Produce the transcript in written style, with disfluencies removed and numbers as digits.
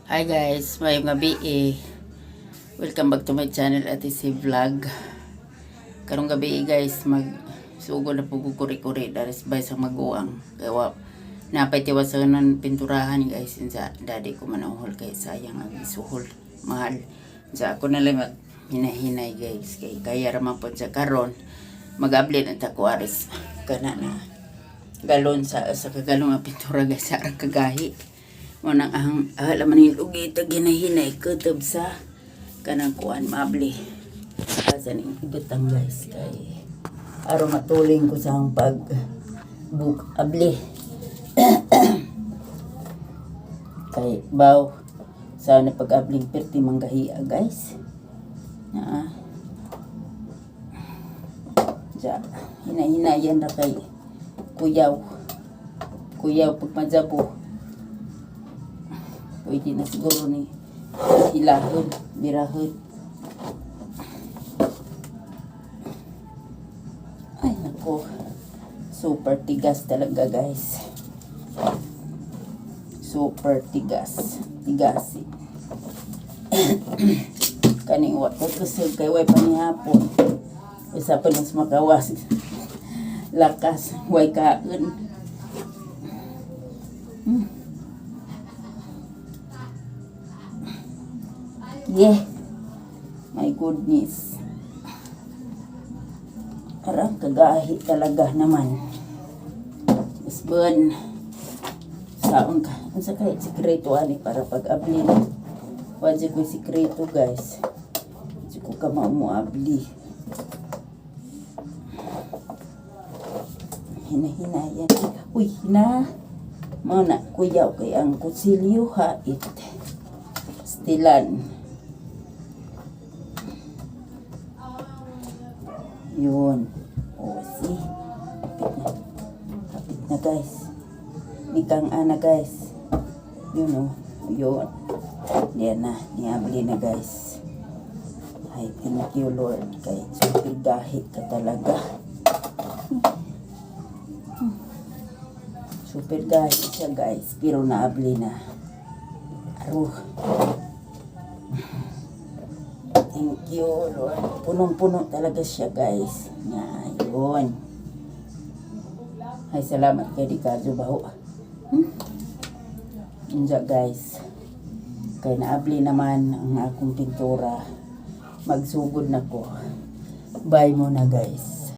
Hi guys, mayong gabi eh. Welcome back to my channel, Ate Si Vlog. Karong gabi eh, guys, mag sugo na po ko kuri-kuri daris bay sa maguwang. Kaya wa napay tiwasanon pinturahan, guys, sa daddy ko manuhol kay sayang ang isuhol. Mahal. Sa ako na lang mag hinahinay, guys, kay kaya ra man pod sa karon mag-abli na ta ko aris kana na galon sa kagalon nga pintura, guys, sa kagahi. Mo nang ang alam man yung ugi ta ginahinay kutob sa kanang kuan maabli. Asa ning ibutang, guys, kay aron matuling ko sa ang pag book abli. Kay baw sa na pag-abling perti manggahia, guys. Na ja hinahinayan ra kay kuyaw. Kuyaw pag majabo. Pwede na siguro ni hilahon, birahon. Ay nako. Super tigas talaga, guys. Super tigas. Tigasi. Kaning wa ko kusog kay way panihapon. Isa pa nang makawas. Lakas, way kaon. Yeah. My goodness. Parang kagahi talaga naman. Usbon. Saon ka. Unsa kay sikreto ani para pag-abli na. Wa ko sikreto, guys. Di ko ka mo abli. Hinahinayan. Uy, hina. Mao na kuyaw kay ang kutsilyo hait. Stilan. Yun. O, see. Hapit na. Hapit na, guys. Nikang ana, guys. Yun o. Yun. Yan na. Niabli na, guys. Ay, thank you, Lord. Kay super gahi ka talaga. Super gahi siya, guys. Pero naabli na. Aro. Thank you, Lord. Punong-puno talaga siya, guys. Nga, yun. Ay, salamat kay di ka baho. Unja, guys. Kay naabli naman ang akong pintura. Magsugod na ko. Bye muna, guys.